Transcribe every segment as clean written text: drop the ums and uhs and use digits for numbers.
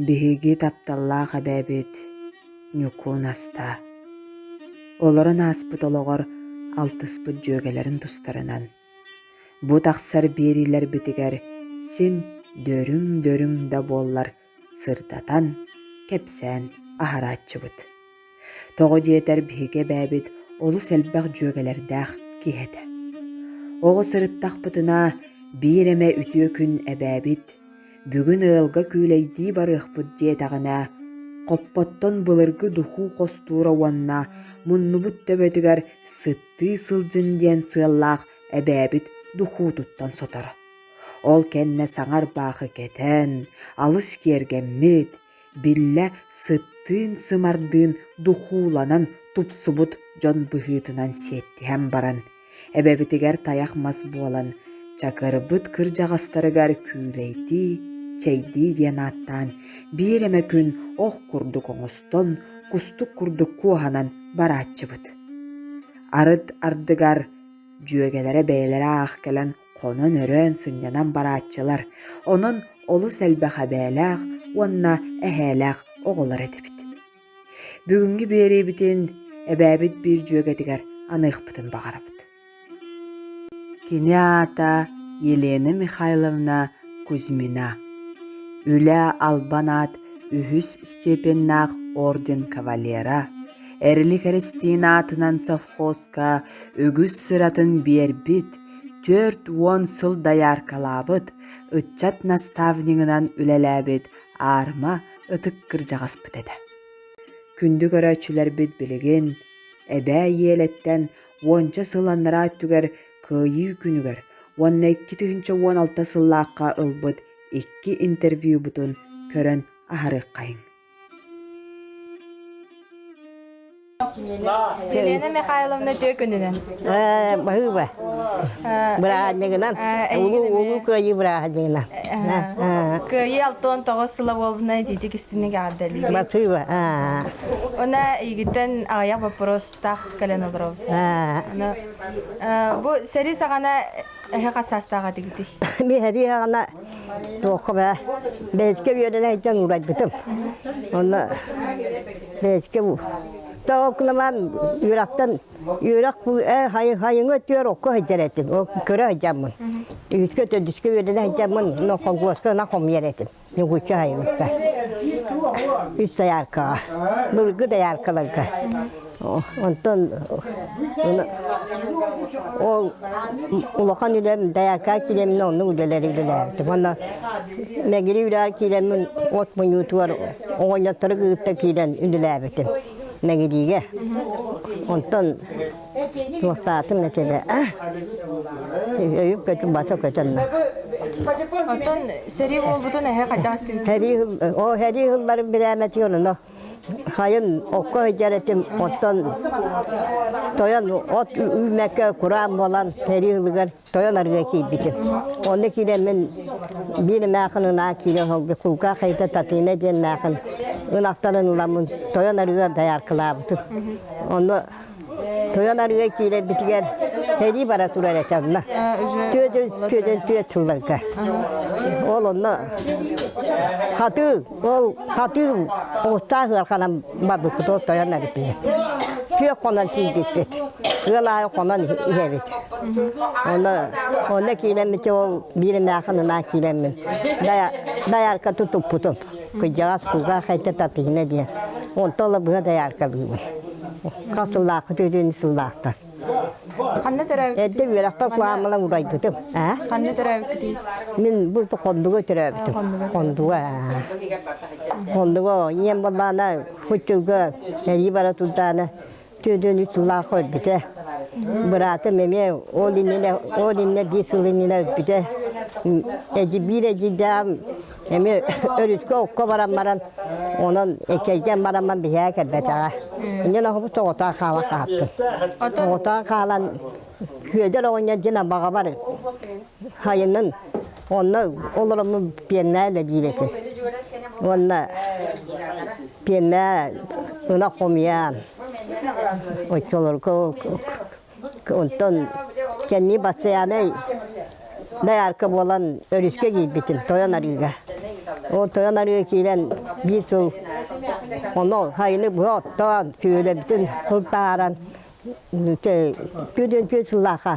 Биһиги тапталлаах эбээбит Ньукуу Настаа олорон ааспыт олоҕор алтыспыт дьүөгэлэрин тустарынан бу тахсар биэриилэрбитигэр син дөрүҥ-дөрүҥ да буоллар сырдатан, кэпсээн аһарааччыбыт. Тоҕо диэтэр биһиги эбээбит олус элбэх дьүөгэлэрдээх киһи этэ. Оҕо сырыттахпытына биир эмэ үтүө күн эбээбит бүгүн ыалга күүлэйдии барыахпыт диэтэҕинэ, хоппоттон былыргы духуу хостуура уонна муннубут төбөтүгэр сыттыы сылдьын диэн сыаллаах эбээбит духуутуттан соторо. Ол кэннэ саҥа ырбаахы кэтэн, алыс киэргэммит, биллэ сыттыын-сымардыын духууланан тупсубут дьон быһыытынан сиэттиһэн баран, эбэбитигэр тайах мас буолан, чакырбыт кырдьаҕастарыгар күүлэйдии, чэйдии диэн ааттаан, биир эмэ күн ох курдук оҥостон, кустук курдук куоһанан барааччыбыт. Арыт ардыгар дьүөгэлэрэ бэйэлэрэ аах кэлэн хонон-өрөөн сынньанан барааччылар, онон олус элбэх эбээлээх уонна эһээлээх оҕолор этибит. Бүгүҥҥү биэриибитин эбээбит биир дьүөгэтигэр аныахпытын баҕарабыт. Кини аата Елена Михайловна Кузьмина. Үлэ албан аат үһүс степеннаах орден кавалера, Эрили Кэристиин аатынан совхозка үгүс сыратын биэрбит, 40 сыл дайааркалаабыт, ыччат наставнигынан үлэлээбит аарыма ытык кырдьаҕаспыт этэ. Күндү көрөөччүлэрбит билигин Эбээ Иэлэттэн уонча сыл анараа өттүгэр Кыайыы күнүгэр уонна 2016 сыллаахха ылбыт икки интервьюбутун көрөн аһарыаххайыҥ. Елена Михайловна үтүө күнүнэн. Баһыыба. Бырааһынньыгынан. Улуу улуу кыайыы бырааһынньыгынан. Кыайыы 69 сыла буолбуна итиитик истинник эҕэрдэлиибит. Батыыба. Она эйигиттэн аҕыйах боппуруостаах кэлэн олоробут. Бу сэрии саҕана эһэ хас саастаах этигитий? Ми сэрии саҕана туохха бээ бэйэскэ үөрэнэ сылдьан уурайбытым. Онно бэйэскэ тоҕокунамаан үөрэхтэн үөрэх хайыҥа өттүгэр окко сылдьар этим. Ол көрө сылдьаммын. Үһүскэ төрдүскэ үөрэнэ сылдьаммын, но холкуоска ынах хомуйар этим. Ньукуччу сайылыкка. Үс дояркаҕа. Былыргы дояркаларга. Онтон ол улахан үлэм доярка киирэммин оннук үлэлэри үлэлээбитим. Уонна Мэгири үрэҕэр киирэммин от мунньуутугар оҕонньоттору кытта киирэн үлэлээбитим. Мэгириигэ. Онтон Туохтаатым этилэ өйүм көтүн баса көтөннө. Оттон сэрии буолбутун эһэ хайдах истибит? Сэрии о сэрии сылларын бирээмэтигэр ону хайын окко сылдьар этим оттон тойон от үүммэккэ кураан буолан сэрии сылыгар тойон арыга киирбитим. Онно киирэммин биир эмээхин ынаа киирэн холбу кулгаах хайта Татыына диэн эмээхин ынахтарын ыламмын тойон арыга дояркалаабытым. Онно Тойон арыга киирэрбитигэр сэрии бара турар этэ онно. Түөдүн түөдүн түөт сылларга. Ол онно хатыы ол хатыы оҕустаах ыарханан барбыппыт ол тойон арытыгар. Күөх хонон тиийбиппит. Ыал аайы хонон иһэбит. Онно онно киирэммит ол биир эмээхин ынаа киирэммин дайарка тутуппутум. Кыдьаҕас кулгаах этэ татыйна диэн. Онтон ыла быһа дайааркалыыбын. Хас сыллаахха түөтүн сыллаахтар. Ханна төрөөбүт? Эрдэ үөрэхпэр куһааммалан урайбытым. Аа? Ханна төрөөбүккүтүй? Мин бу Хондуга төрөөбүтүм. Хондуга. Хондуга ийэм балаана хуччулга эрии бара турдаана Түөдүөн үс сыллаах өлбүтэ. Быраатым эмиэ ол иннинэ, ол иннинэ биир сыл иннинэ өлбүтэ. Эдьи биир эдьиийдээҕим эмиэ өрүскэ окко баран баран, онон эчэйдэн барамман биһиэхэ кэлбэтэҕэ. Инньэ оһобут соҕотоон хаала хааттым. Соҕотоон хаалан Сүөдэр оҕонньор диэн абаҕабар хайынын онно олороммун пиэннээ үлэлиир этим. Уонна Пиэмэ ынах хомуйан, оччолорго онтон кэннии бастайаанай доярка буолан өрүскэ киирбитим Тойон Арыыга. Ол Тойон Арыыга киирэн Биир сыл ону сайыны быһа оттоон, күөлэбитин сылтааран Түөдүн түөрт сыллаахха,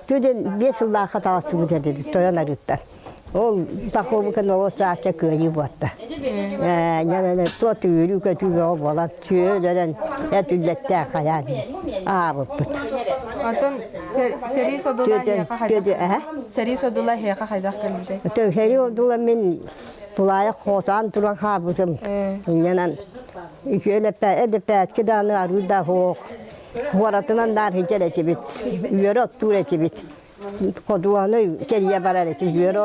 түөдүн биэс сыллаахха таҕыстыбыт этэ тойон арыыттан. Ол такобука ноҕо саача кыайыы буотта. Ээ, туот үөрүү көтүү бөҕө буолан, сүөлөрөн эт үллэттээх хайаан аабыппыт. Онтон сэрии содула эһиэхэ хайдах сэрии содула эһиэхэ хайдах кэлбитэй? Сэрии содула мин тулаайах хоотоон туран хаалбытым. Инньэнэн үчүөлэппэ эдэппээски дааны арыы да суох. Куоратынан наар сылдьар этибит, үөрэ оттуур этибит. Ходуону кэрийэ барар этибит, үөрэ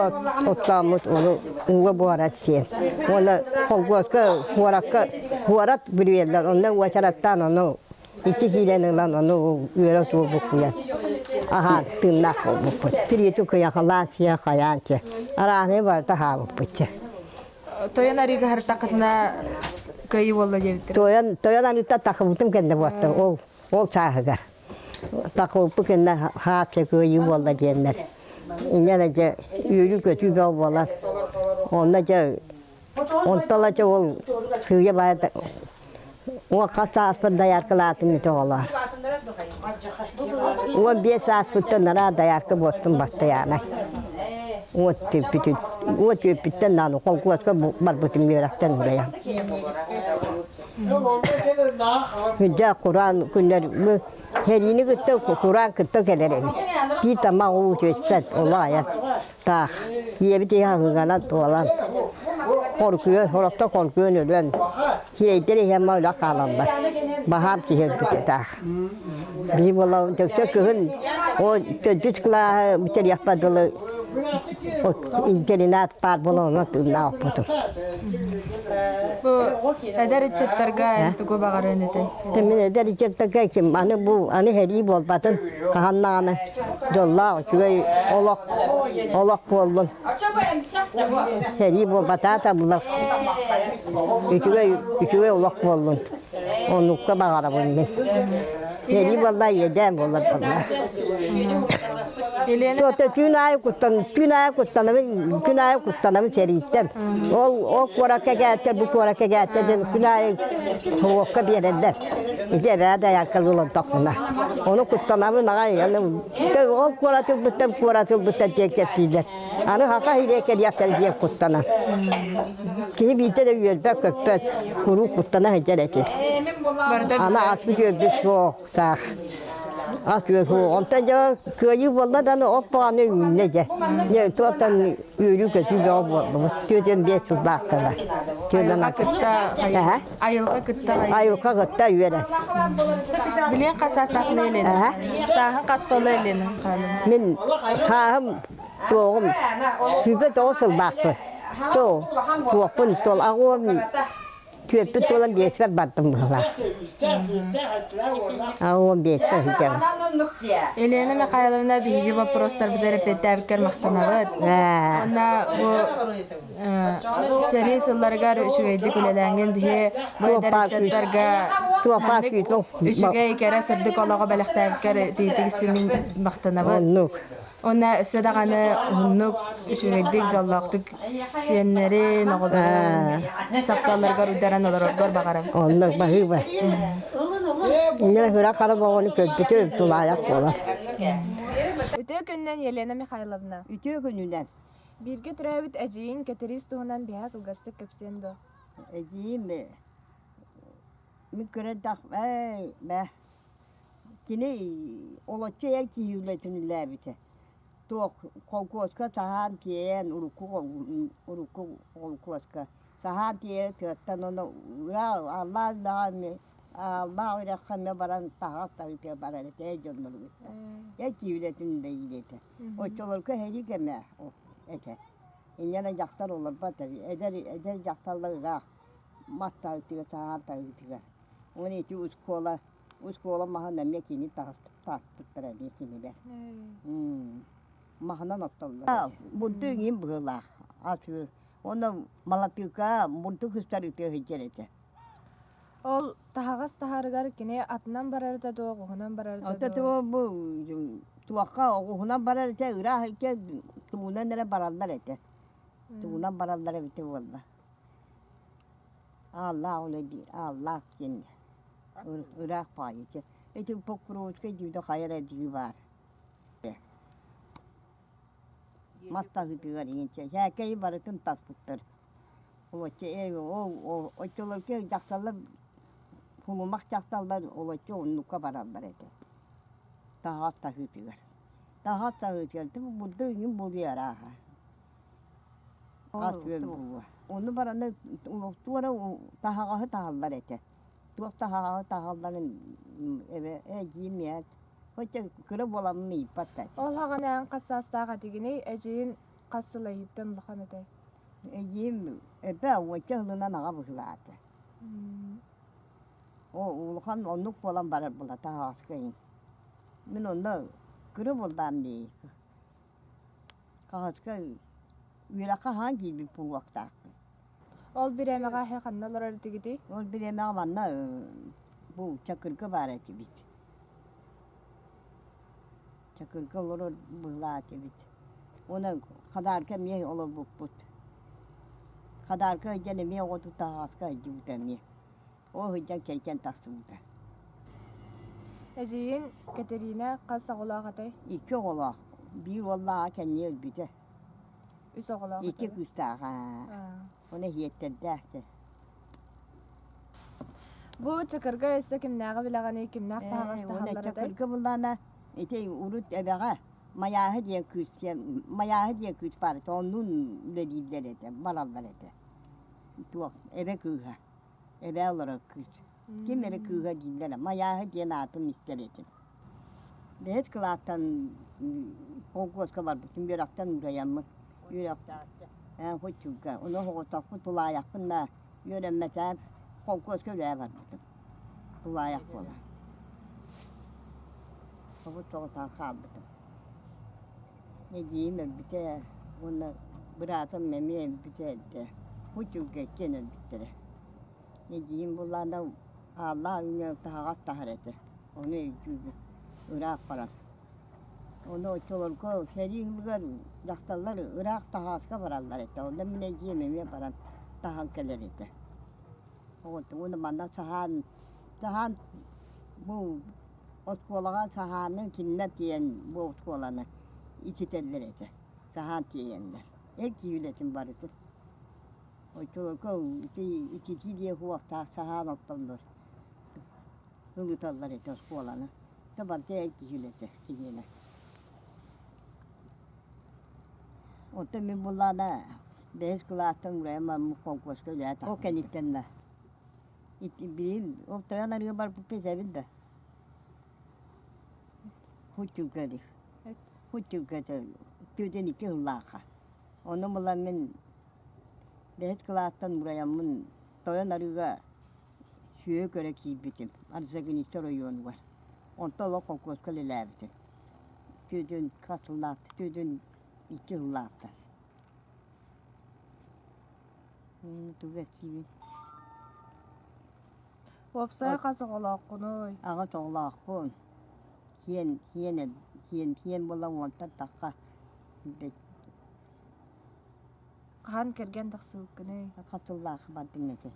оттооммут ону ууга буһарар сиэн. Уонна холгуоска, куоракка, куорат бүрүйэллэр, онно уочараттаан ону икки киилэни ылан ону үөрэ отуу буккуйан аһаан тыыннаах буолбуппут. Тириитин кыйахалаан сиэн хайаан чэ, арааһынай барыта аһаабыппыт чэ. Тойон арыыга хартахытына кыайыы буолла диэбиттэр. Тойон тойон арыыта тахыбытым кэннэ буотта ол ол сааһыгар. Тахыбыппы кэннэ хаачча кыайыы буолла диэннэр. Инньэ дьэ үөрүү-көтүү бөҕө буолан онно дьэ онтон дьэ ол сыыйа баайа Уон хас сааспар дояркалаатым ити оҕолоор. 15 сааспыттан нараа доярка буоттум бастайаанай. Уот түөппүтүн, уот түөппүттэн нааны холкуоска барбытым үөрэхтэн уурайан. Күндэ кураан күннэр сэриини кытта кураан кытта кэлэр эбит. Биир тамах уу түөспэт, оло айат. Таах, ийэбит иһэ аһыҥанан туолан, хоргуйан, сорохтор хоргуйан өлөн, сирэйдэр иһэн өлө хаалаллар. Баһаам киһи өлбүтэ таах. Биһи буоллаҕым төксө кыһын ол төрдүс кылааһы бүтэриэхпэр дылы интэринээт баар буолан онон тыыннаах оппутум. Бу эдэр ыччаттарга тугу баҕарыан этэй? Мин эдэр ыччаттарга ким аны бу аны сэрии буолбатын хаһан даҕаны дьоллоох үчүгэй олох олох буоллун сэрии буолбатаата булар үчүгэй үчүгэй олох буоллун оннукка баҕарабын мин сэрии буолла иэдээн буолар буолла Туота түүн аайы куттан түүн аайы куттанабын күн аайы куттанабын сэрииттэн ол ол куоракка кээттэр бу куоракка кээттэр диэн күн аайы уокка биэрэллэр Ити эбээ дайааркалыы олордохпуна. Ону куттанабын аҕай, аны ол куорат ылбыттан куорат ылбыттан диэн кэпсииллэр. Аны хаха иһирэ кэлиэхтэр диэн куттанан. Киһи биирдэ да үөрбэт-көппөт, куруук куттана сылдьар этим. Аны аспыт үөрбүт суох, таах. Ас үөр суох. Онтон дьэ кыайыы буолла да аны оппоҕаны үүннэ дьэ. Дьэ туохтан үөрүү-көтүү бөҕө буоллубут. 45 сыллаахтара. Айылҕа кытта Айылҕа кытта Айылҕа кытта үөрэр. Билиэн хас саастаахын Елена? Сааһын хас буола Елена Мин хааһым туоҕум 29 сыллаахпын. Тоо, туохпун тол аҕуом түөрпүт туолан биэспэр бардым быһылаах. Аҕуом биэспэр сылдьабын. Елена Михайловна биһиги вопростарбытыгар эппиэттээбиккэр махтанабыт. Уонна бу Сэрии сылларыгар үчүгэйдик үлэлээҥҥин биһи бу эдэр ыччаттарга үчүгэй, кэрэ, сырдык олоҕу бэлэхтээбиккэр итиитик истиҥин махтанабыт. Уонна өссө даҕаны уһуннук, үчүгэйдик, дьоллоохтук сиэннэрин, оҕолорун тапталларыгар уйдаран олороргор баҕарабын. Оннук баһыыба. Инньэ кыра хара боҕону көрбүтүм тулаайах буолар. Үтүө күнүнэн Елена Михайловна. Үтүө күнүнэн. Бииргэ төрөөбүт эдьиийиҥ Кэтириис туһунан биһиэхэ кылгастык кэпсиэн дуо? Эдьиийим мин кыра эй бээ кини олоччу эр киһи үлэтин үлэлээбитэ. Туох холкуоска саһаан тиэйэн урукку урукку холкуоска саһаан тиэйэн тыаттан ону аллаа үлэҕэ Ааллаах үрэххэ эмэ баран таһаҕас таһыытыгар барар этэ эр дьоннору кытта. Эр киһи үлэтин үлэлиир этэ. Оччолорго сэрии кэмэ этэ. Инньэ дьахтар олорбот эдэр эдэр дьахталлар ыраах мас таһыытыгар, саһаан таһыытыгар. Уонна ити ускуола ускуола маһын эмиэ кини таспыттара эмиэ кинилэр. Маһынан оттоллор этэ. Булду иҥин быһыылаах ас-үөл. Уонна малатыыка бурдук ыстарыытыгар сылдьар этэ. Ол таһаҕас таһарыгар кини атынан барарыта дуо, оҕуһунан барарыта Оттон дуо? бу туохха оҕуһунан барар этэ, ыраах илгэ тугунан эрэ бараллар этэ. Тугунан бараллар эбитэ буолла. Ааллаах үлэ Ааллаах диэн ыраах баҕайы. Ити Покровскай дьиэбитэ хайа эрэ дьиэ баар. Мас таһыытыгар иҥинчэ сээкэйи барытын таспыттар. Олоччу ол оччолорго дьахталлар кулумах дьахталлар олоччу оннукка бараллар этэ. Таһаҕас таһыытыгар. Таһаҕас таһыытыгар бурдук иҥин буолуо арааһа. Ас үөл буолуо. Ону бараны туора таһаҕаһы таһаллар этэ. Туох таһаҕаһы таһалларын эбэ эдьиийим ийэ хотя кыра буоламмын ыйыппат да этим. Ол хаҕанаан хас саастаах этигиний? Эдьиийин хас сыл эйиттэн улахан этэй? Эдьиийим эбэ уонча сылынан аҕа быһыылаата. О улахан оннук буолан барар була таһаҕаска иһин. Мин онно кыра буоллаам дии. Хаһыска үөрэххэ хаһан киирбит буолуохтаахпын. Ол бириэмэҕэ эһэ ханна олорор этигитий? Ол бириэмэҕэ манна бу Чакырга баар этибит. Чакырга олорор быһылаах этибит. Уонна Хадаарга эмиэ олорбуппут. Хадаарга сылдьан эмиэ оҕотун таһаҕаска сылдьыбыта эмиэ. Ол сылдьан кэргэн тахсыбыта. Эдьиийин Кэтэриинэ хас оҕолоох этэй? Икки оҕолоох. Биир уоллааҕа кэнниэ өлбүтэ. Үс оҕолоох Икки кыыстааҕа. Оны иһиэттэрдээх чэ. Бу Чакырга өссө кимнээҕи билэҕиний, кимнээх таһаҕас таһаллар этэй? Чакырга буллаана ити урут эбэҕэ Майааһы диэн кыыс Майааһы диэн кыыс баар этэ, оннун үлэлииллэр этэ, бараллар этэ. Туох эбэ кыыһа. Эбээ олорор кыыс. Ким эрэ кыыһа дииллэрэ, Майааһы диэн аатын истэр этим. Бэһис кылаастан холкуоска барбытым, үөрэхтэн уурайаммын. Үөрэх ээ хоччуга. Ону оҕотохпун, тулаайахпын да үөрэммэтээм, холкуоска үлээ барбытым. Тулаайах буолан. Собус соҕотоон хаалбытым. Эдьиийим өлбүтэ уонна быраатым эмиэ өлбүтэ эрдэ. Кучурга иккиэн өлбүттэрэ. Эдьиийим буллаҕына ааллаах үүнэ таһаҕас таһар этэ. Ону өйдүүбүн. Ыраах баран. Ону оччолорго сэрии сылыгар дьахталлар ыраах таһааска бараллар этэ. Онно мин эдьиийим эмиэ баран таһан кэлэр этэ. Уонна манна саһаан, саһаан бу оскуолаҕа саһааны кинилэр тиэйэн бу оскуоланы ититэллэр этэ. Саһаан тиэйэннэр. Эр киһи үлэтин барытын. Оччолорго ити ититии диэн уохтаах саһаан оттоллор. Ылыталлар этэ оскуоланы. Это барыта эр киһи үлэтэ киниэнэ. Оттон мин буллаҕына бэһис кылаастан уурайан бараммын холкуоска үлэлээн Ол кэнниттэн да ити билигин ол тойон арыгы барбыппын этэбин да Хуччурга дии. Хуччурга түөтэн икки сыллаахха. Ону булан мин бэһис кылаастан уурайаммын тойон арыыга сүөһү көрө киирбитим Арзагиница оройуонугар. Онтон олох холкуоска үлэлээбитим. Түөтүн хас сыллаахта түөтүн икки сыллаахта. Тугу эттиибин? Уопсайа хас оҕолооххунуй? Аҕыс оҕолоохпун. Сиэн, сиэн, сиэн, сиэн буолан уонтан тахха Хаһан кэргэн тахсыбыккыный? Хас сыллаах бардым этэ.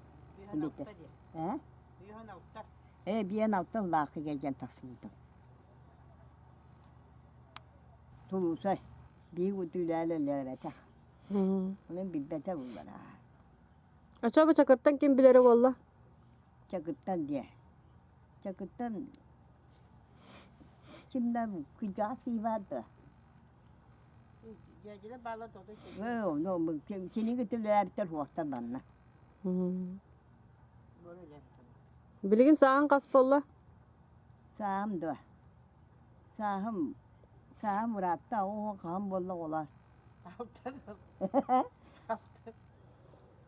Ээ? Ээ, биэн алта сыллаах кэргэн тахсыбытым. Тулуусай, биир үтүүлээн өлөөбөтөх. Онон билбэтэ буллара. Ача Чакыртан ким билэрэ буолла? Чакыртан диэ. Чакыртан ким да күндээх киһи да. Киниги түлээртэр хуохтар манна. Билигин сааһын хас буолла? Сааһым дуо? Сааһым, сааһым ыраатта, оо, хаһан буолла оҕолоор?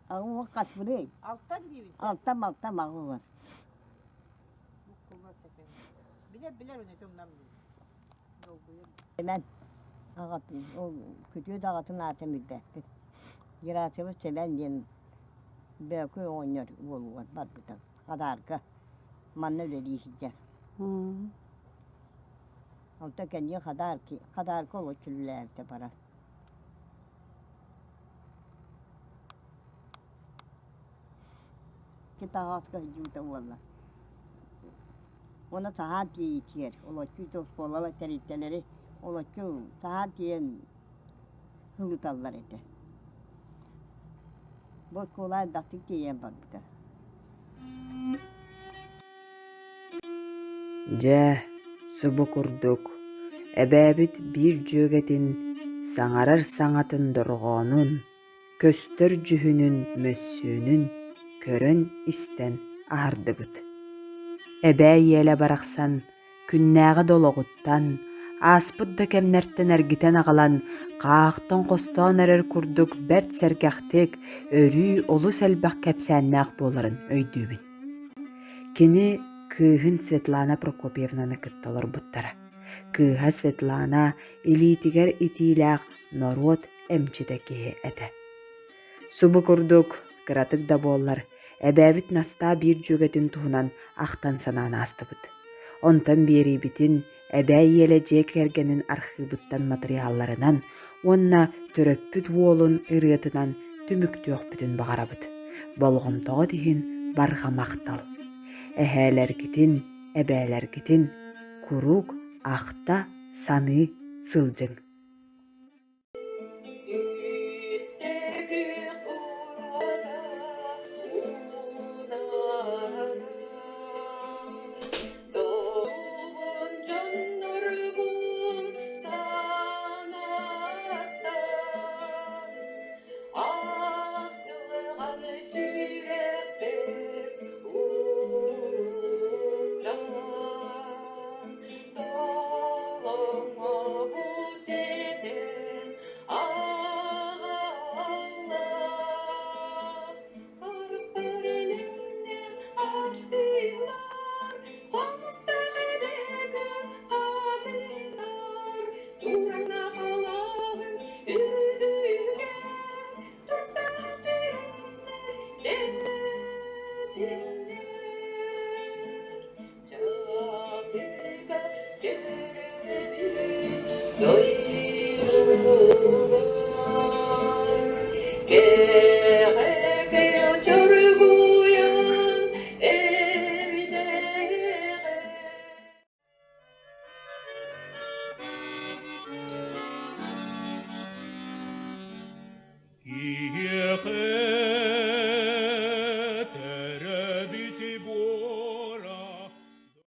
Аҕа хасбыный? Алтан диибин. Алтан, алтан аҕа Билэр билэр уна тумнам Сэмэн аҕатын, ол күтүөт аҕатын аатын билбэппин. Герасимов Сэмэн диэн Бөөкү оҕонньор уолугар барбыта. Хадаарга манна үлэлии сылдьар. Онтон кэнники Хадаар Хадаарга олоччу үлэлээбитэ баран. Икки таһаҕаска сылдьыбыта буолла. Уонна таһаан тиэйиитигэр олоччу оскуолалар тэрилтэлэри олоччу таһаан тиэйэн ылыталлар этэ. Бу оскуола элбэхтик тиэйэн барбыта. Дьэ, субу курдук, эбээбит биир дьүөгэтин саҥарар саҥатын дорҕоонун, көстөр дьүһүнүн, мөссүөнүн көрөн-истэн аһардыбыт. Эбээ иэлэ барахсан күннээҕи да олоҕуттан, ааспыт да кэмнэртэн эргитэн аҕалан, хаахтан хостоон эрэр курдук бэрт сэргэхтик, өрүү олус элбэх кэпсээннээх буоларын өйдүүбүн. Кини кыыһын Светлана Прокопьевнаны кытта олорбуттара. Кыыһа Светлана илиитигэр итиилээх норуот эмчитэ киһи этэ. Субу курдук, кыратык да буоллар, эбээбит Настаа биир дьүөгэтин туһунан ахтан-санаан аастыбыт. Онтон биэриибитин эбээ иэлэ дьиэ кэргэнин архыыбыттан матырыйаалларынан уонна төрөппүт уолун ырыатынан түмүктүөхпүтүн баҕарабыт. Болҕомтоҕут иһин барҕа махтал! Эһээлэргитин, эбээлэргитин куруук ахта саныы сылдьыҥ. Киһиэхэ төрөөбүт буолан.